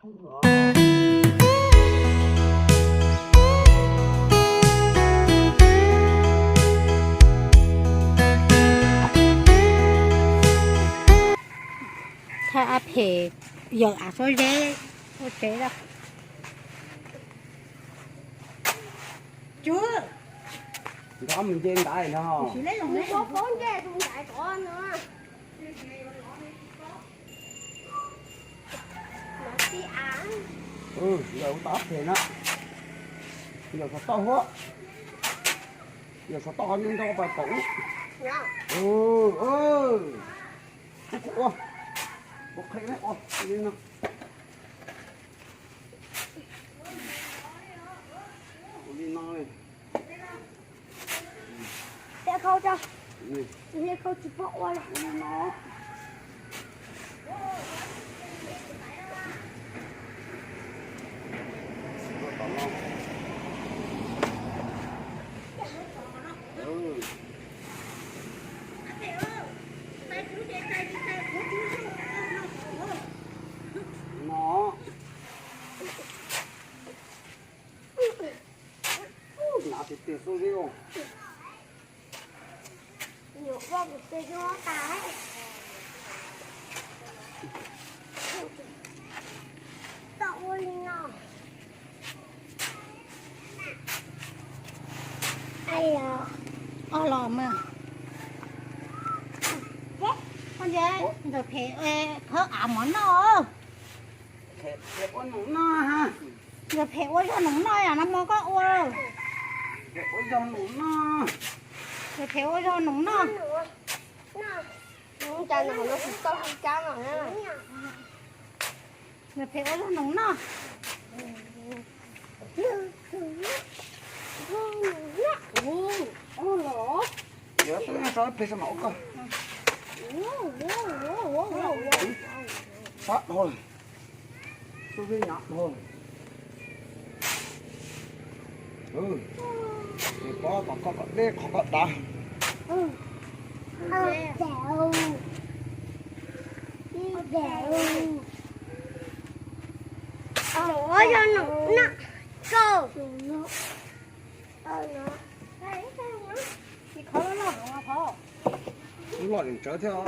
Thaij av phem, yawm av xuab zeb ua tsev lawm. Nrov mus nce ntaiv no. Yawm ua tau av phem na. Yawm xov tooj huab. Yawm xov tooj qhov nyob nrog pas tom ub. Kuv ua, kuv qhia nej ua li no. Ua li no li. Thiab khau tso, thiab khau tsis paub ua li no. No. Hnav tiag tiag xub zeb os. Nyuam vaj kuv tus nyuj tas. Tau ua li no. Ai yog, os los mas. Koj nce, ntawm phem khawb av mov noj. Ntawm phem ua zog noom noj yom, no mov koj ua. Ntawm phem ua zog noom noj. Ntawm phem ua zog noom noj. Yog peb so phem sa mam ua koj. Sab dhau, xub zeb nyav dhau. Ces pov tom koj kom deb qhov koj dav. Ua yog noom noj. Lub loj tseem tsawv thiab.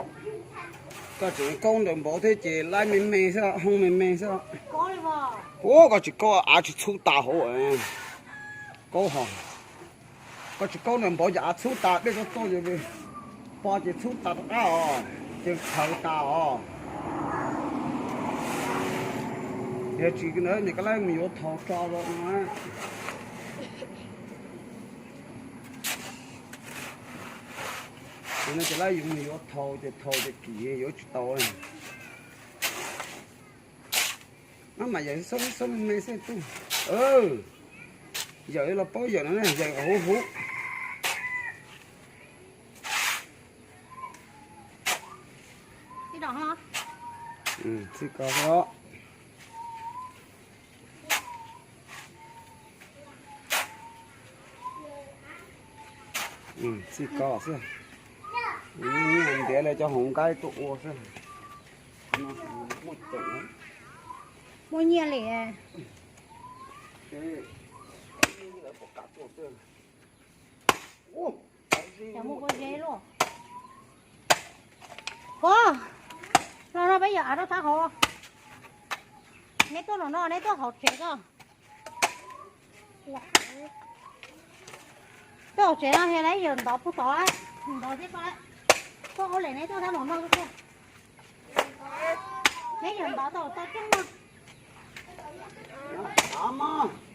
Koj tseem kaub ntawm npaum thiab ces laib me me xwb, hoob me me xwb. Ua koj tsis kaub av tsis txhub tas hauv. Kaub ho, koj tsis kaub ntawm npaum ces av txhub tas dej txog txog ces pov ces txhub tas rov qab os, ces khaws tas os. Yog tsis ntawd ces koj laib mus yuav thaus tso los no. Ces no ces laib yuav mus yuav thaus ces thaus ces kim yuav tsis tau. Maj mam yawm xab xab me me xwb tub. Yawm los paub yawm no, yawm kom huv huv. Txij ko xwb. Txij ko xwb. Nyiaj ntiav li cov hoov nqaib tuaj ua xwb. Muaj nyiaj li. Cov muaj pob zeb luaj. Pov, los no peb yawm av rau sab hauv. Neb tuaj los no, neb tuaj hauv tsev ko. Tuaj hauv tsev no, neb yawm ntov puag tod, ntov thiab ko. Tuaj ua li neb tuaj sab hauv no. Neb yawm ntov tau tau coob no.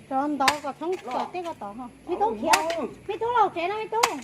Cov ntov kom thoob kom tej ko tod. Me tub khiav, me tub los tsev no me tub.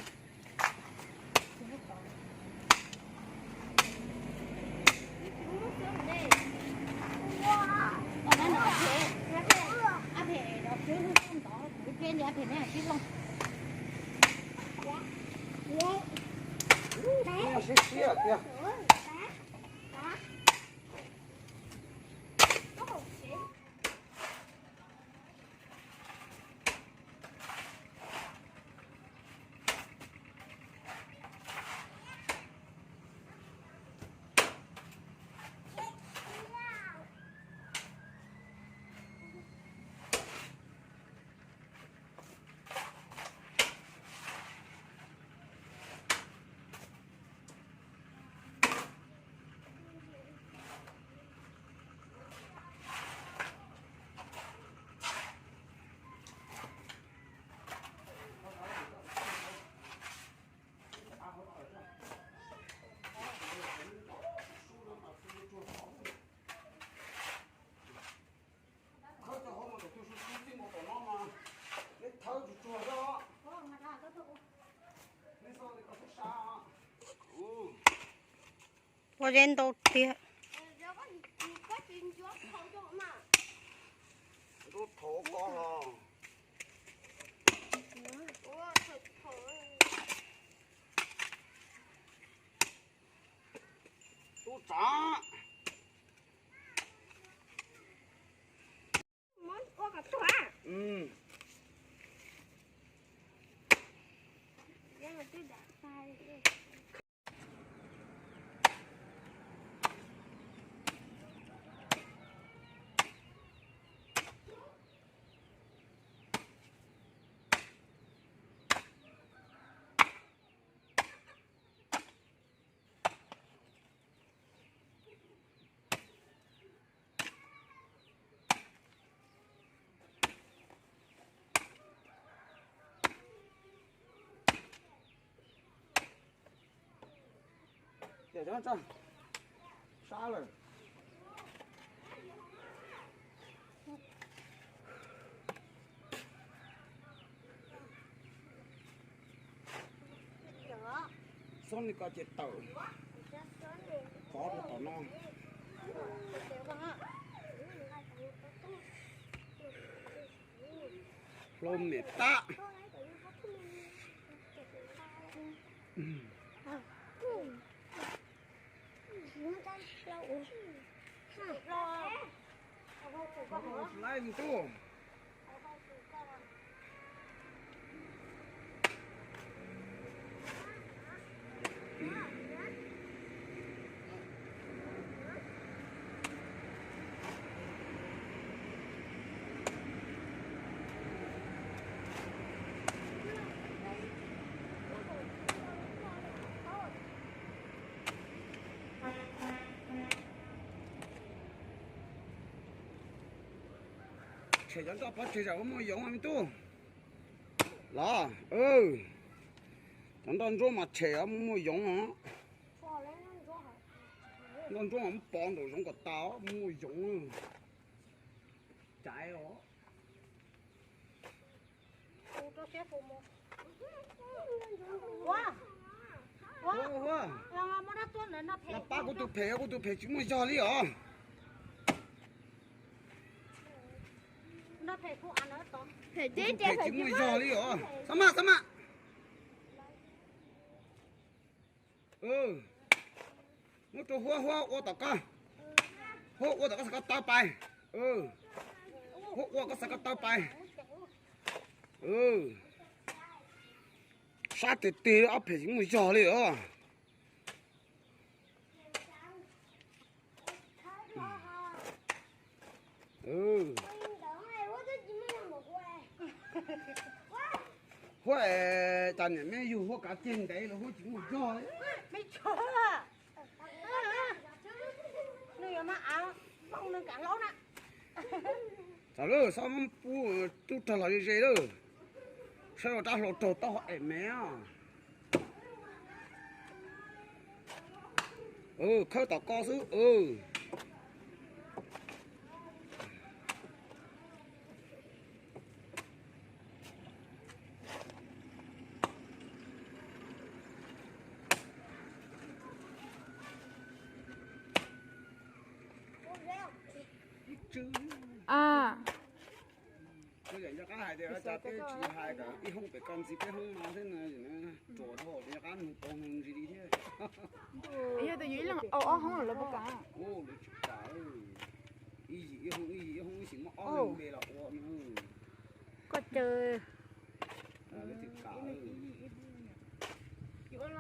Ua zeb ntau tiag. Tub tsav. Sab lawm. Xob li ko ces tawm, tov rau tom no. Hlau mem tab. Laib tus. Tshem cov nroj pov tseg zam muaj yoov me tub. Los, cov nroj ntsuab mas tshem muaj yoov os. Nroj ntsuab mas muab pov nraum zoov kom tas muaj yoov. Caiv os. Los pab kuv tus phem, kuv tus phem tsis muaj zog li os. Kuv tus phem tsis muaj zog li os. Xab maj, xab maj. Muab rau Huab, Huab ua tom koj. Huab ua tom koj xav koj tawb pais. Huab ua koj xav koj tawb pais. Sab tiag tiag, ob phem tsis muaj zog li os. Huab, cas niam me yug Huab kav ceg ntev los Huab tsis muaj zog li. Txaus lawm, xob muab pub tub rog los ze ze lawm. Saib ua rab hlau raug taub hau es me os. Khawb tom koj xwb. Kuv yeej nco qab hais tias cas peb tsis hais kom ib hoob pem koj ntxiv peb hoob no thiab no, ruam dhau, nco qab nug tau nug ntsis li thiab. Yog tias yus ib leeg au ob hoob los lawv puas kam? Lawv tsis kam. Ib yim ib hoob, ib yim ib hoob, ib sim muab ob leeg npe los ua no. Koj caw.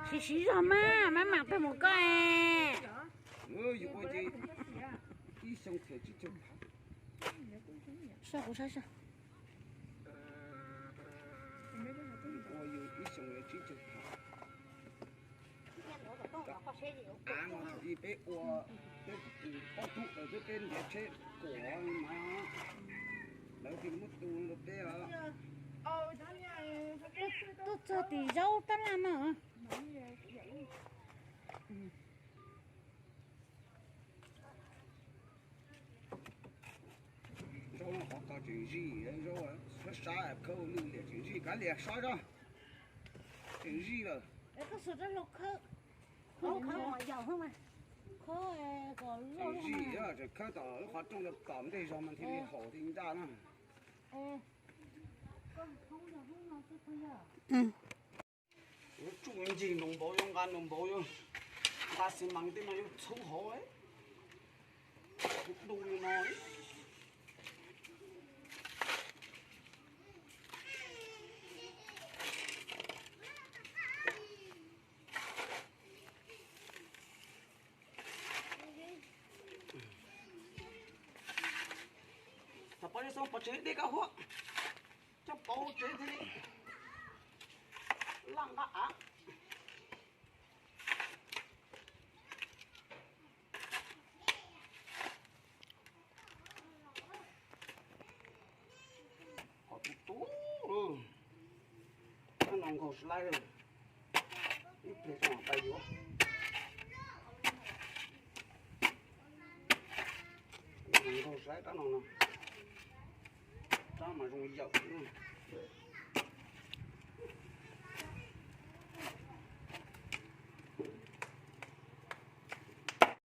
Siv siv zog mas, maj mam peg mus koj. Yus ua ces ib xyoo them tsib caug phav. Saib kuv saib saib. Ua yus ib xyoo yuav tsib caug phav. Av no thaum ub peb ua, peb tus pob tub tau peb, peb ntiav tsheb kuam mas lawv thiaj muab tu rau peb os. Tuaj txog tim zaub tab laj no. Zaub qhov ko tseem zij, zaub sab sab khawb lwj liam tseem zij, kav liam sab zog tseem zij lawm. Koj xuas rab hlau khawb, khawb khawb yog mas. Tseem zij, tseem khawb tom lub qhov rooj rau tom ntej zog mas thiaj li haum thiaj ncaj na. Yuav tsuj ncig nroos npaum, yuav nqa nroos npaum, yuav nqa xi mas tej mas yuav txhub hauv, txhub du li no. Thaum pov xyoo pov tsev dej koj huab, coj pauv tsev thiaj li laj nqa av. Qhov tu tu, rab no nkaug slaib, ib pliag tso pais yuav. Nkaug slaib rab no no, rab mas zoo yawm na.